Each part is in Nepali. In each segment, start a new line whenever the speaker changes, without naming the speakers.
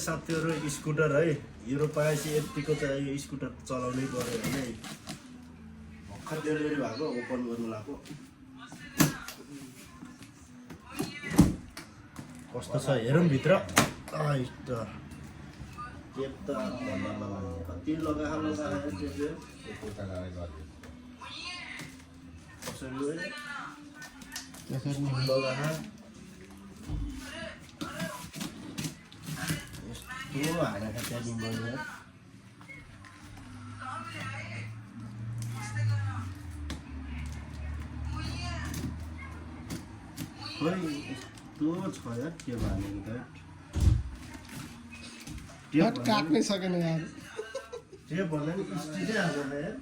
साथीहरु स्कुटर है हिरो पाएपछि यतिको चाहिँ यो स्कुटर चलाउनै पर्यो भने भर्खर डेलिभरी भएको ओपन गर्नु लाग्यो कस्तो छ हेरौँ भित्र आइट के त कति लगायो Tua ada kata jimbolnya. Koi itu छोया के भनेको त
कट काट्नै सकेन यार
जे भन्दा नि स्टिलै हाल्दैन यार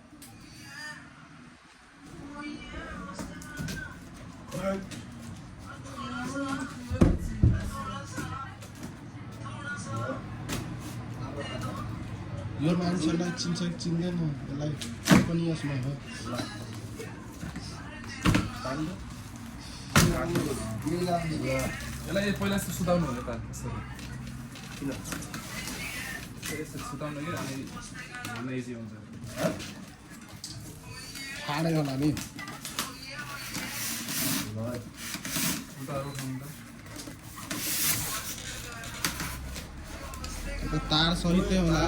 यो मान्छेलाई चिन्छ कि चिन्दैन यसलाई पनि यसमा हो
यसलाई पहिला सुताउनु हो त यसरी
किन
यसरी सुताउनु कि अनि हाल्न इजी हुन्छ
फाडे होला नि
उतारो खानु त
तार सहितै होला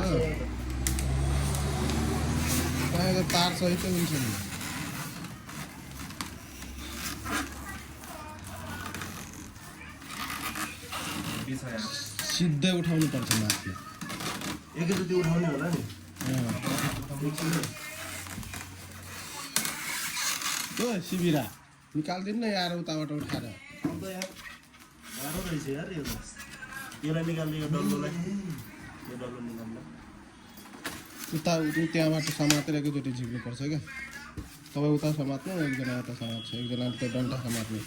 प्रायः तार सहितै हुन्छ नि सिधै उठाउनु पर्छ माथि
एकैचोटि उठाउने होला नि
ओ शिविरा निकाल्दिनु न यार उताबाट उठाएर
अन्त यार गाह्रो रहेछ यार यो यसलाई निकाल्ने यो डल्लोलाई यो डल्लो निकाल्न
उता त्यहाँबाट समातेर एकैचोटि झिक्नुपर्छ क्या तपाईँ उता समात्नु एकजना यता समात्छ एकजना त्यो डन्ठा समात्नु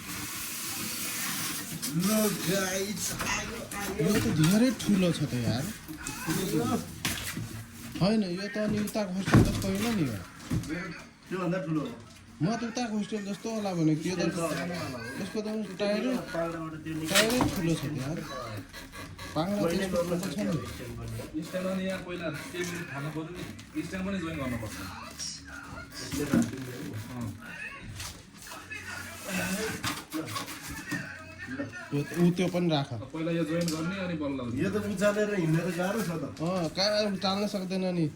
यो त धेरै ठुलो छ त यार होइन यो त अनि उताको होस्टेल जस्तो होइन नि यो
त्योभन्दा ठुलो हो
म त उताको होस्टेल जस्तो होला भने त्यो त यसको त टायरै ठुलो छ यार पाङ्ला त्यस्तो ठुलो छ नि
स्ट्यान्ड अनि यहाँ पहिला केही मिनट थाल्नु पर्यो नि स्ट्यान्ड पनि जोइन गर्नुपर्छ
त्यो पनि राख
पहिला यो जोइन गर्ने अनि बल्ल
यो त उचालेर हिँड्ने त गाह्रो छ त
कहाँ टाल्न सक्दैन नि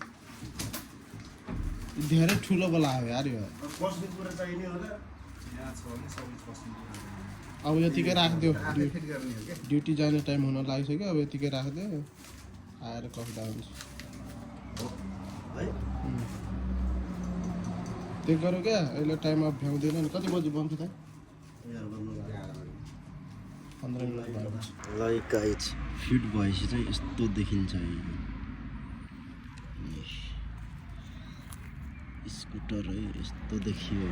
धेरै ठुलो बोला हो यार यो
बस्ने कुरा चाहिने होला
यहाँ छ भने सबै बस्नु
अब यतिकै राखिदियो ड्युटी जाने टाइम हुन लागिसक्यो अब यतिकै राखिदियो आएर कस्दा हुन्छ
है
त्यो गरौँ क्या अहिले टाइम अब भ्याउँदैन नि कति बजी बन्छ त 15 मिनट भएपछि
ल गाइज फिट भएपछि चाहिँ यस्तो देखिन्छ स्कुटर है यस्तो देखियो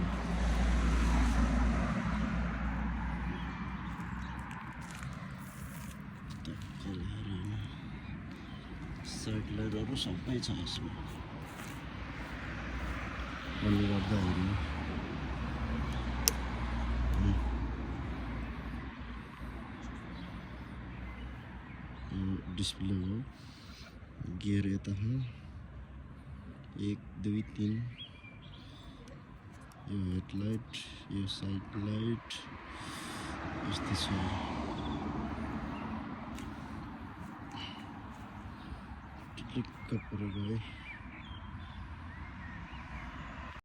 साइड लाइटहरू सबै छ यसमा भन्ने गर्दाखेरि डिस्प्ले हो गियर यता है 1 2 3 यो हेडलाइट यो साइड लाइट यस्तो छ टिक्क परेको है